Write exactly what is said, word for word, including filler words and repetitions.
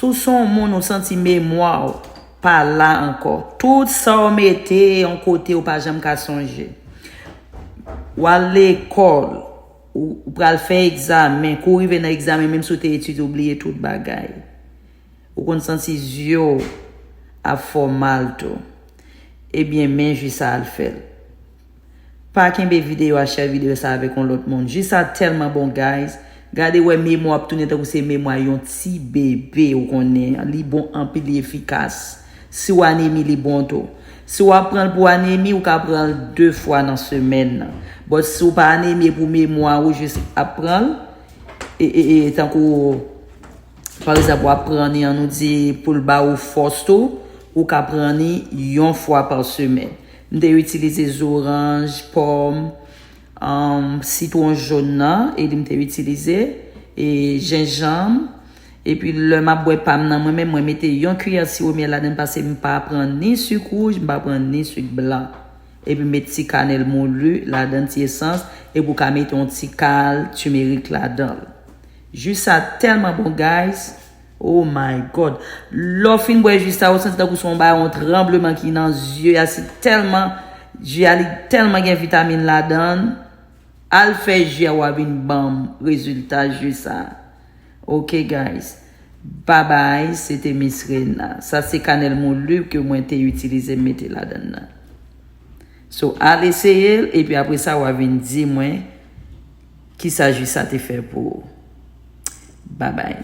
Si w se yon moun ou santi memwa w pa la ankò, tout sa w mete yon kote ou pa janm ka sonje. W al lekòl, ou, ou pral fè egzamen, kou w rive nan egzamen, menm si w te etidye, ou bliye tout bagay. Ou konn santi zye w ap fè w mal tou. Ebyen, men Jisa al fè l. Pa kenbe videyo a, share videyo sa avèk yon lòt moun. Jisa tèlman bon, guys. Gade wè memwa ap tounen tankou se memwa yon ti bebe, ou konnen. Li bon anpil, li efikas. Si w anemi, li bon tou. Si w ap pran l pou anemi, ou ka pran l de fwa nan semèn nan. But si w pa anemi, e pou memwa ou jis ap pran l, e, e, e tankou, pa egzanp, w ap pran li, an nou di, pou l ba ou fòs tou, ou ka pran li yon fwa pa semèn. M te itilize zoranj, pòm, um, sitwon jòn nan, e li m te itilize, e jenjanm, epi lè m ap bwè pa m nan, mwen menm, mwen mete yon kiyè siwo myèl ladan l, paske m pa pran ni sik wouj, m pa pran ni sik blan. Epi met ti kanèl moulu ladan, ti esans, epi ou ka mete yon ti kal timerik ladan l. Jis sa tèlman bon, guys. Oh my God. Lè w fin bwè jis sa, ou santi tankou se yon bagay, yon tranbleman ki nan zye a. Se tèlman, jis a, li tèlman gen vitamin ladan l. Al fè jis a, w a vin ban m rezilta jis sa. Ok, guys. Babay, se te Miss Rena. Sa se kanèl moulu ke mwen te itilize m mete ladan l nan. So, al eseye l, epi apre sa, w a vin di mwen kisa jis sa te fè pou ou. Babay.